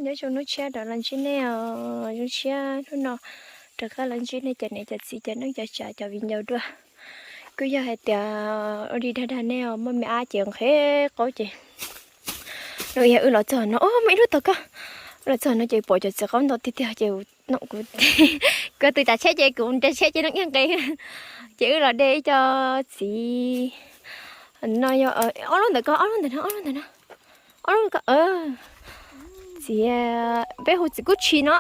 Nyob zoo hnub tshiab rov los ntsib nej os, zoo siab hnub no rov qab los ntsib nej cov niam cov txiv cov neej cov tsav cov viv ncaus dua. Kuj yog hais tias ua li dag dag nej os, muaj me ab ces nqhis qaub ces no yog wb los txog no, o, muaj ib lub tog koj, los txog no ces pom cov txiv qaub ntau tiag tiag ces no kuv, kuv tus tav tsheb ces kuv nres tsheb ces no iab nqes, ces wb los de ib co txiv no yog ob lub ntawm ko, ob lub ntawm no, ob lub ntawm no, ob lub ko, txiv, peb hu txiv kub tshis no.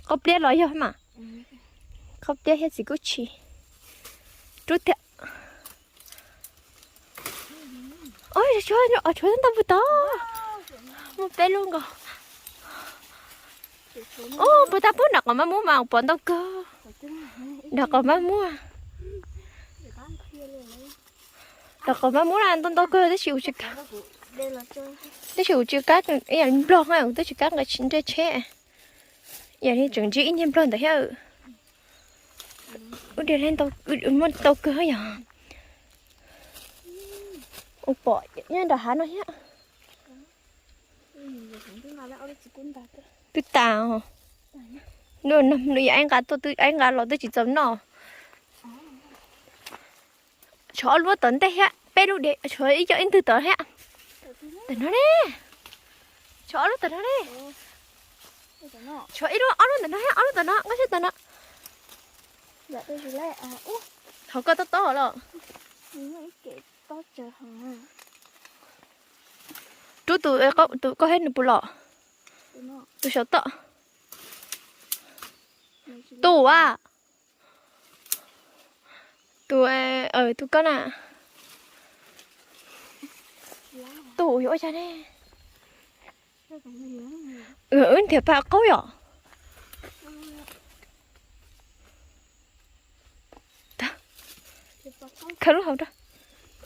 Qaub pliab los yog mas, qaub pliab thiab txiv kub tshis. Rub tiag. Tshuav ntau puag tod, muaj peb lub nkaus. Puag ta pub nram qhov mab muab mas pom ntau kawg. Nram qhov mab muab, nram qhov mab muab na ntau ntau kawg tab sis, tab sis kuv tsis kam, ib yam li nplog tab sis kuv tsis kam nqa nres tsheb. Yam li tseem ntsib ib niag nplog ntawd thiab. Wb de muaj ntau kawg yog. Ua pom nyob nram hav no thiab. Twb tas, aib nqa tuaj, aib nqa los twb tsis txaus noj. Tshuav ob lub tom ntej thiab, peb lub de, tshuav ib co ib ntwg tod thiab. Tam no ne, tshuav ob lub tom no ne. Tshuav ib lub, ob lub ntawm no thiab, ob lub tom no, nqa seb tom no. Hauv koj tob tob los. Rub tus, tus koj thiab nws puas los? Tus saum toj. Tus a, tus, tus koj na. Tus yuav ua cas ne? Wb nrhiav pab qaub yom. Khaws lub hauv rau.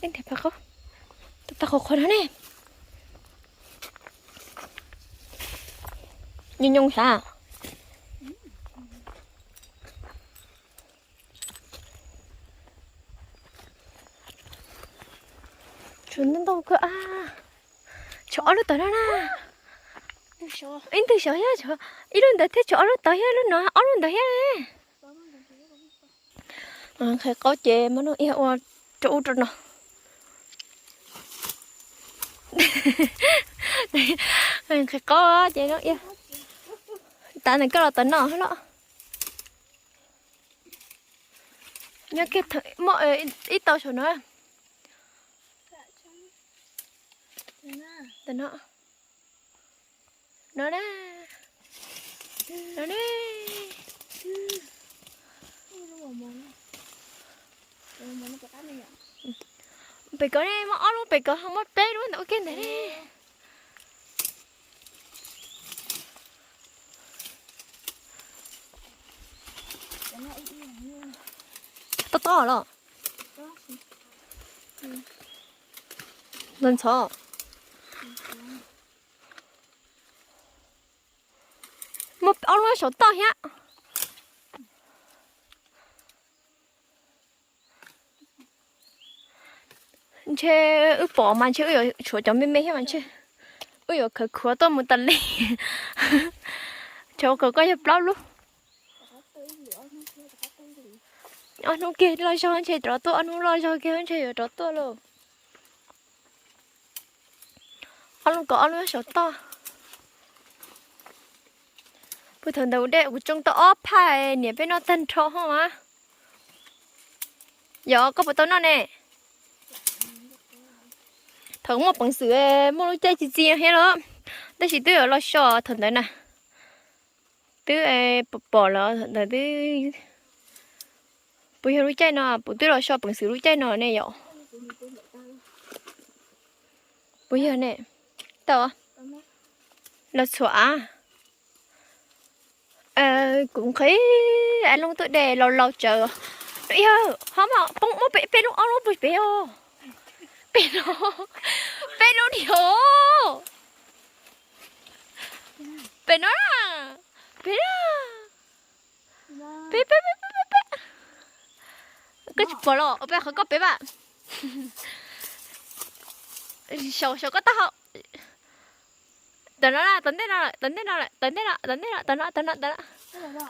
Wb nrhiav pab qaub. Tau qhuav qhuav no ne. Nyoos nyoos sav. Tshuav ntau ntau kawg a. Tshuav ob lub tod no na. Ib ntwg saud thiab, ib lub ntawd thiab, tshuav ob lub tod thiab, lub no ob lub ntawd thiab. Nqhis qaub ces muab no ib ua rau ub rau no. Nqhis qaub ces no ib, tav ntawm koj los tom no no. Nyob kiag muaj ib tau saum no. Tam no. No na. No ne. Pem ko ne, muaj ob lub, pem ko ho muaj peb lub ntawm ua ke ntawd ne. Tob tob los? Ntxhov ntxhov. Muaj ob lub saum toj thiab. Ntshe wb pom mas ntshe wb yuav tshuav cov me me thiab mas ntshe wb yuav khawv khuav tuaj mus tas li. Tshuav kawg koj yog plaub lub. Ob hnub kiag loj zog ntshe rov tuaj, ob hnub loj zog kiag ntshe yuav rov tuaj lauj. Ob lub kom ob lub saum toj. Puag thaum ntawd ua dej kuv tsoo tau ob phaj niam peb noj tag nrho ho mas. Yog koj puas tau noj ne? Thaum muaj peev xwm muaj lub caij txi txiv thiab los, tab sis twb yuav los so thaum ntawd na. Twb pom pom los ntawd twb, puas yog lub caij no, puas twb los so peev xwm lub caij no ne yom? Puas yog ne? Tau los txhuam av. Kuv nqhis, Ab Looj tuaj de laus laus tsawv. Yog ho mas poob muab peb lub ob lub pem os. Peb lub, peb lub diam. Pem no na. Pem na. Peb, peb, peb, peb, peb. Koj tsis pom los, peb qhov koj pem mas. Saum, saum koj taub hau. Tom no, tom ntej no, tom ntej no, tom ntej no, tom ntej no, tom ntej no, tom no, tom no, tom no.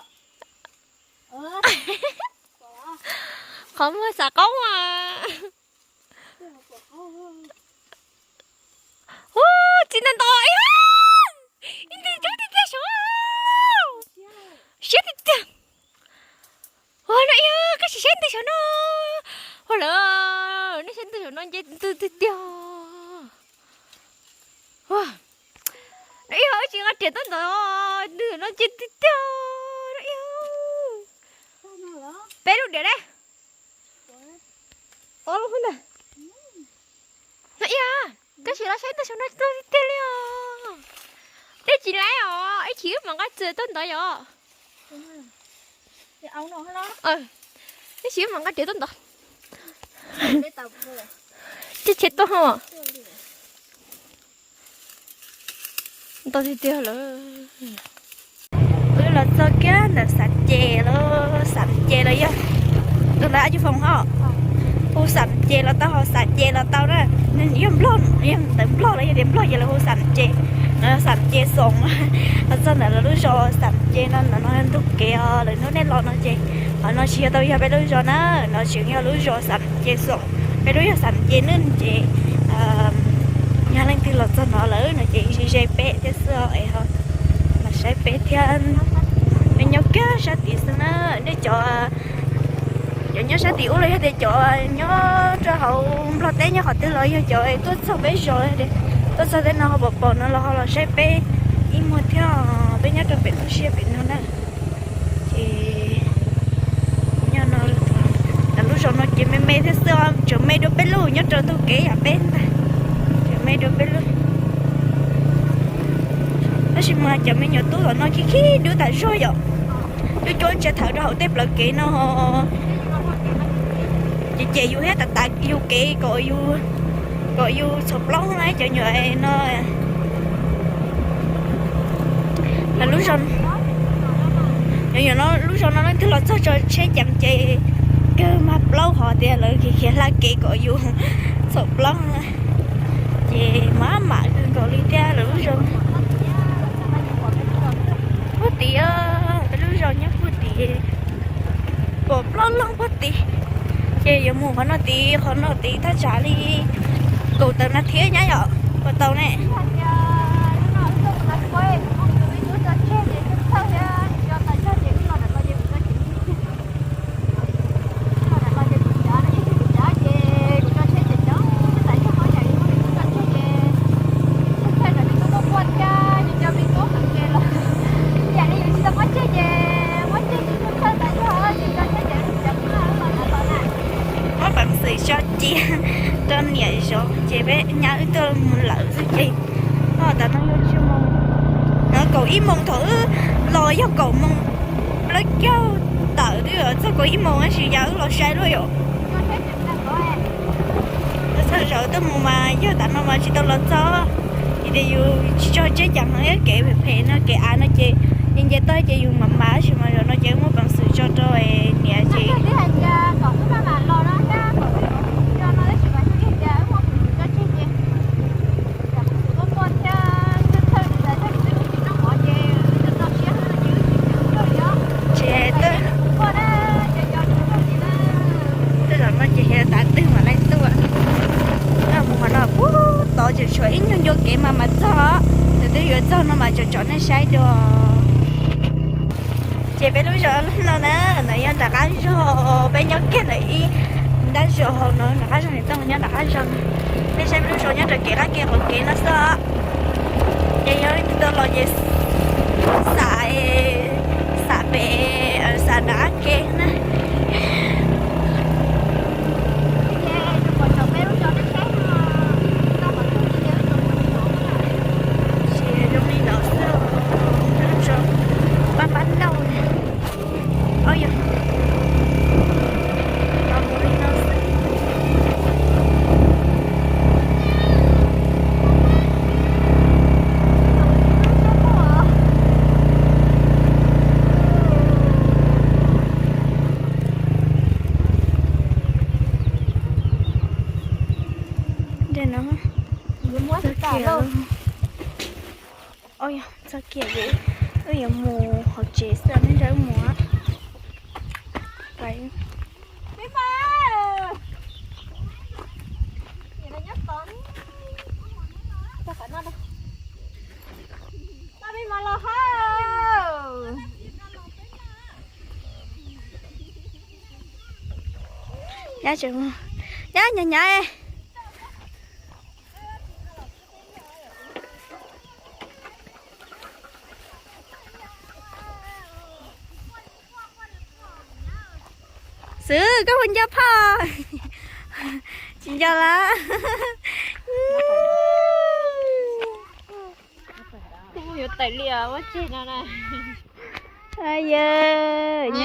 Qhov muag xav qoob mas. Ub, txiv ntau ntau ib, ib ntwg coob tiag tiag saud. Siab tiag tiag. Ua no ib, koj sim saib ntawm saum no. Ua lawm, nej saib ntawm saum no nce ntws tiag tiag. Ua no ib, wb tsis nqa riam tuaj ntawd, ntws no nce tiag tiag no ib. Peb lub diam ne. Ob lub ntag. No ib, koj sim los saib ntawm saum no tiag tiag li os. Tej tsis laib os, ib chim wb mam nqa txawm tuaj ntawd yom. Ib chim wb mam nqa riam tuaj ntawd. Tej cheb tuaj ho. Ntau tiag tiag lawm. Wb los txog kiag ntawm Xam Ces lawm, Xam Ces lawm yog, tus ntawd ab cub foom ho. Hu Xam Ces los tau, ho Xam Ces los tau na. Yog Nplog, yog ntawv Nplog los yog tias Nplog ces lawv hu Xam Ces, no Xam Ces Xoom. Los txog ntawm lawv lub zos Xam Ces no, ntawm no ntug kev os, lawv hnub nej los no ces qhov no tsis yog tau yog peb lub zos na, no tseem yog lub zos Xam Ces Xoom, peb lub yog Xam Ces Nwj ces yog leej twg los txog no lawm no ces ze peb thiab xwb es ho los saib peb thiab. Peb nyob kiag sab tid xwb na, nej cov, cov nyob sab tim ub los yog tias cov nyob rau hauv Nplog teb nyob qhov twg los yog cov tuaj txog peb zos, tuaj txog tej no ho pom pom no los ho los saib peb ib muag thiab, peb nyob rau pem toj siab pem no na. Ces nyob no, lub zos no ces me me thiab xwb, tseem me dua peb lub nyob rau ntug kev yam peb ntag, tseem me dua peb lub. Tab sis mas cov me nyuam tub tom no khib khib dub tas zog yom, cuab cuab ntsia thawv rau hauv tej plawv kev no. Ces cem yus thiab, tav tav yus kev kom, kom yus txhaum plaub na cov nyuam no. Lub zos, cov nyuam no lub zos no leej twg los txog tso tsheb ceev ces kawg mag plaub, hos tias lawv khiav hla kev kom yus txhaum plaub na. Ces mam mam kawg nkaus li thiab lawv lub zos. Puag tid, peb lub zos nyob puag tid, pom plaub loog puag tid. Ces yuav mus qhov no tid, qhov no tid thaj tsam li kaum tawm nas this nyab yom, puas tau ne? Muab peev xwm tso cia rau niam zov ces peb nyab wb tuaj mus lawm xwb ces. Tam no yog tsib moos, no kaum ib moos, thaum wb los yog kaum moos plaub caug tawm twb yuav txog kaum ib moos tab sis yog wb los sai luaj yom. Txog zaum tuaj mus mas yog tam no mas tsis tau los txog, vim tias yus tsis tso tsheb ceev heev, kev phem phem no kev av no ces nce nce toj ces yus mam mas tab sis mas zaum no ces wb muab peev xwm tso rau niam ces Ces tej zaum no ces yog tav twg mam li tuaj. Nyob mus qhov no puag tod tseem tshuav ib nyuag ncua kev mas mam txog, thaum twg yuav txog no mas tsom tsom nej saib dua. Ces peb lub zos no na, ntawd yog nram qab zog, peb nyob kiag ntawm ib nrab zos hauv no, nram qab zog niam toj nyob nram qab zog. Nej saib peb lub zos nyob rau kev qab kev qhov kev no xwb. Ces yog leej twg tuaj los ces xam, xam pem, xam nram qab kev na. Ces zoo li no xwb, pab pab lauj. Ob yog no mus li no xwb. Txog kiag, txog kiag ces wb yuav mus hauv tsev xwb, nej nrog wb mus. Nyab tseem, nyab nyab nyab. Xwb, koj puas nco phauj? Tsis nco lawm. Kuv yuav tawm li os, ua tsev no na. Yawg,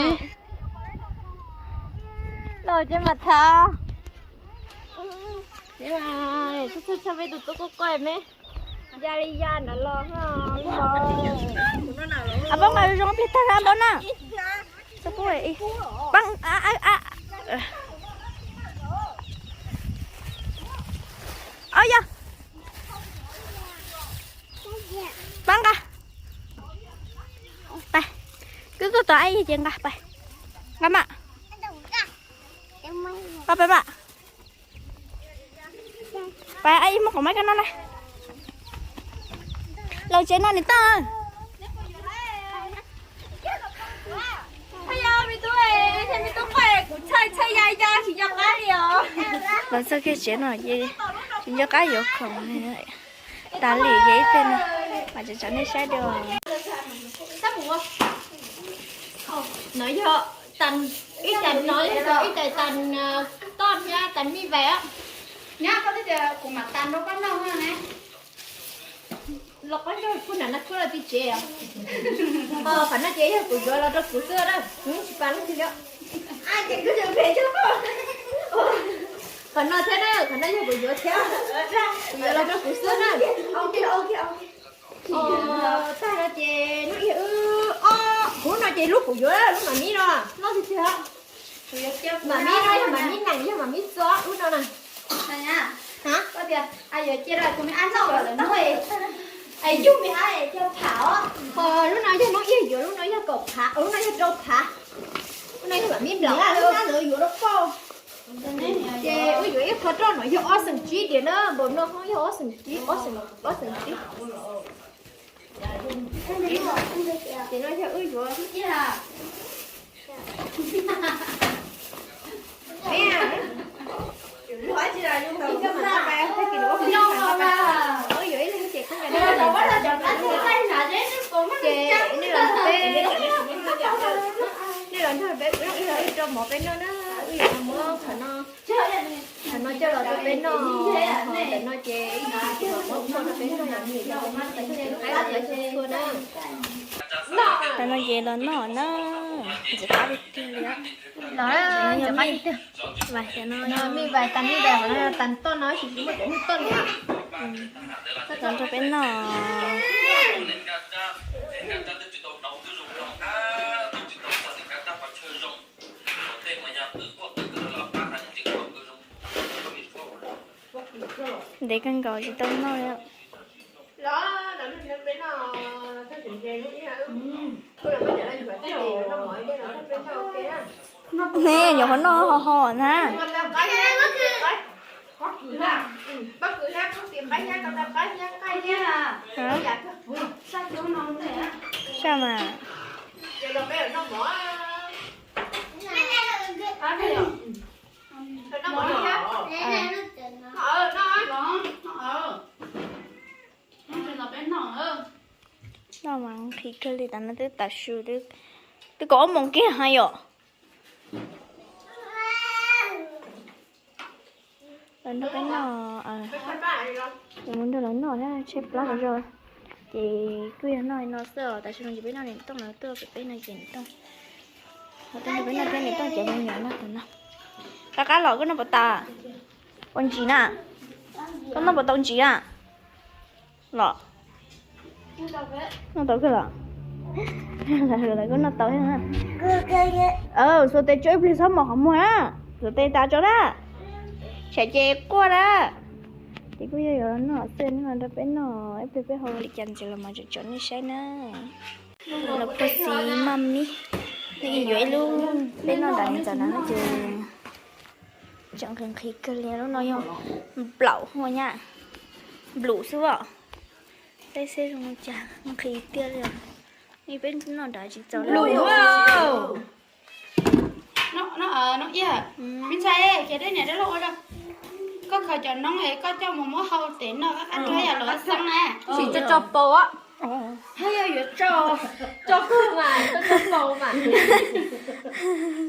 los ces mas tham. Txhua txhua peb tus tub quaj quaj me, ya li ya nrad los. Pab nqa zoo pliag tag pab na. Pab, yog, pab nqa. Pais, kwv tuaj tos ab ces nqa pais. Nqa mam, pab pais mam. Pais, ab muab qhov mab koj no na. Los tsev no niam toj. Los txog kiag tsev no ces tsis nco qab yuav khoom tas li ces ib pliag no mam tsom tsom nej saib dua. No yog tas, ib tas no, ib tas tas toj thiab tas mij vais. Nyab, koj twb tias kuv mam tas rau koj noj ne. Los qab nrog kuv nram no tshuab los tim tsev os. Qhov no ces yog kuv yuav los rau kuv xwb na, kuv tsis pas leej twg li. Qhov no thiab na, qhov no yog kuv yuav thiab, kuv yuav los rau kuv xwb na. Tag no ces hnub ib, hnub no ces lub kuv yuav, lub mam mib no, loj tiag tiag. Mam mib no yog mam mib nees, yog mam mib txua, lub no na. Lub no yog hnub ib yuav, lub no yog kaum phav, lub no yog rau phav. Lub no yog mam mib nplaum, lub no yuav rau pauj. Ces wb yuav ib qho roj no yog ob xeem tsib diam na, npaum no hoob yog ob xeem tsib, ob xeem, ob xeem tsib. Ces no yog wb yuav. Wb yuav ib leeg ces koj nqa, ces nej los nrog peb, nej los nrog peb, wb rau mov peb noj na, wb yuav muab qhov no, qhov no coj los rau peb noj, ntawm no ces ib chim ces mam muab rau peb noj, qaib txhua txhua na. Tam no ces los noj na, ntxim qab tiag tiag li. Los, ntxim qab tiag tiag. Mij vais tas, mij vais qhov no tas toj no, tsis muaj cov nyuag toj li. Los nrog peb noj. Ntev kawg nkaus tsis tau noj li. Ne nyuam qhuav noj ho ho na. Saj mas. Noj mas nqhis kawg li, tam no twb tav su, twb kaum ob moos kiag ha yom. Los nrog peb noj, mus nrog lawv noj thiab, tshaib plab zog. Ces kuj yog noj li no xwb os, tam sim no ces peb noj niam tooj, lawv tuaj pem peb no ces niam tooj. Lawv tuaj nrog peb noj thiab niam tooj cov me nyuam noj tam no. Qab qab los koj noj puas tas? Puas ntsim na? Koj noj puas tau ntsim na? Los noj tau kawg los? Lawv kuj noj tau thiab na. Xuas tes tso ib pliag txhob mos qhov muag na. Xuas tes tas tso na, tsam ces quaj na. Ces kuj yog yuav los noj xwb, noj rau peb noj, ib pliag peb haus li cas ntxiv los mas tseem tso nej saib na. Los puag xis maj mib, nej yuav ib lub, peb noj nrad txaus na ces tseem nqhis nqhis kawg li. Lub no yog nplaum hua nyab, nplaum xwb os. Peb xeb zoo li cas nqhis tiag li. Peb noj nrad tsis txaus li. Noj ib, me ntxhais, khiav dej niam dej loj ua rau. Koj khaws cov noob es koj coj mus muab hau tes noj qab qab rau yam los xeeb na. Tsis tso tso paus. Hab yog yuav tso, tso kawg mas, tso tso paus mas.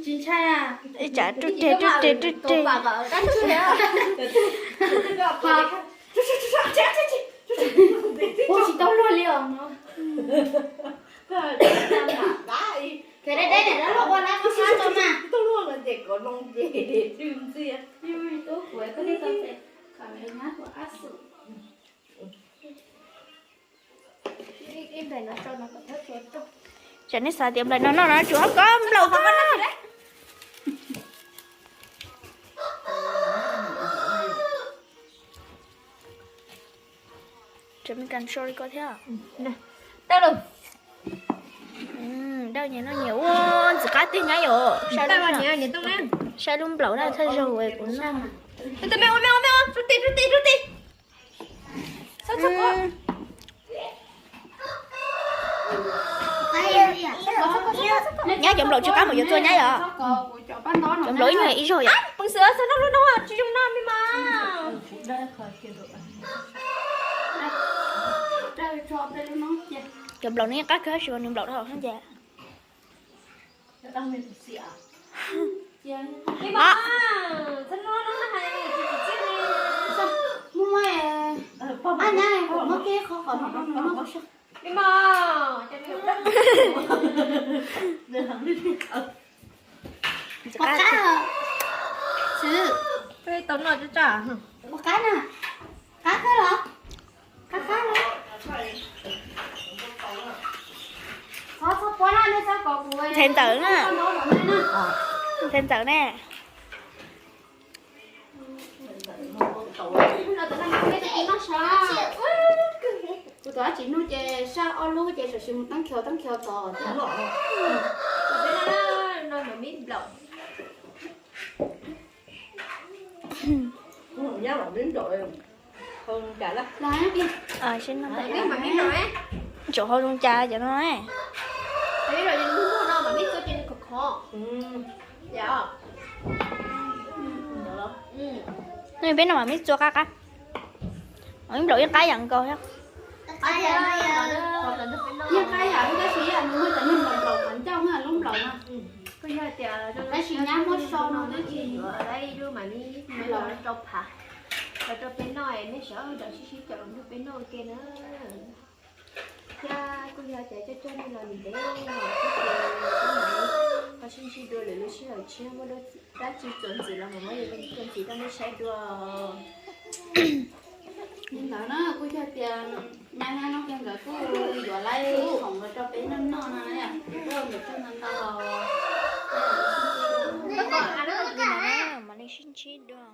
Tsis ntshai. Ib tsam rub reg rub reg rub reg. Ua tsis tau luag li os no. Khiav deb deb niam dab laug ua lawm koj sab tau mas. Tsam nej xav tias nplaum no noj no tsuas ob ko nplaum ko. Tseem me kas so li ko thiab. Dawb lawm. Dawb nyias noj nyias ua ntxim qab tiag nyab yom. Saib lub nplaum na thawj zaug kuv noj. Nyab cov nplaum tsis qab mas yuav txua nyab yom. Cov nplaum ib nyuag ib zaug yom. Cov nplaum nws qab kawg tab sis nws nplaum dhau ces. Pov qab, tau noj tsa tsa. Pov qab na, qab kawg los, qab qab los. Nthe ntawd na, nthe ntawd ne. Kuv tus dab tsi nug ces saj ob lub ces tam sim mus tab khiaus tab khiaus tod thiab. Tsuas hau zoo cas cov no. Nej peb no mam mib txua qab qab. Mam mib nplaum ib qab yam nkaus thiab. Yeej qab yam tab sis yam nws muaj cov niag nplaum nplaum qhov ncauj lub nplaum no. Tab sis nyab muab sau no twb tsis yuav lawm, mam mib los rau phav, los rau peb noj, nej sawv daws sib sib caum los nrog peb noj ua ke na. Thiab kuj yog tias coj coj nej los ntev no xwb ces peb mam li ho sib ntsib dua lwm lub sij hawm tshiab, muaj dab tsi txuas ntxiv los mam muab txuas ntxiv rau nej saib dua. Li ntawd na kuj yog tias nyab nyab no kiag nkawd kuj yuav lawv khoom los rau peb noj noj no na, kuj nkawd txog ntau ntau los mam li sib ntsib dua.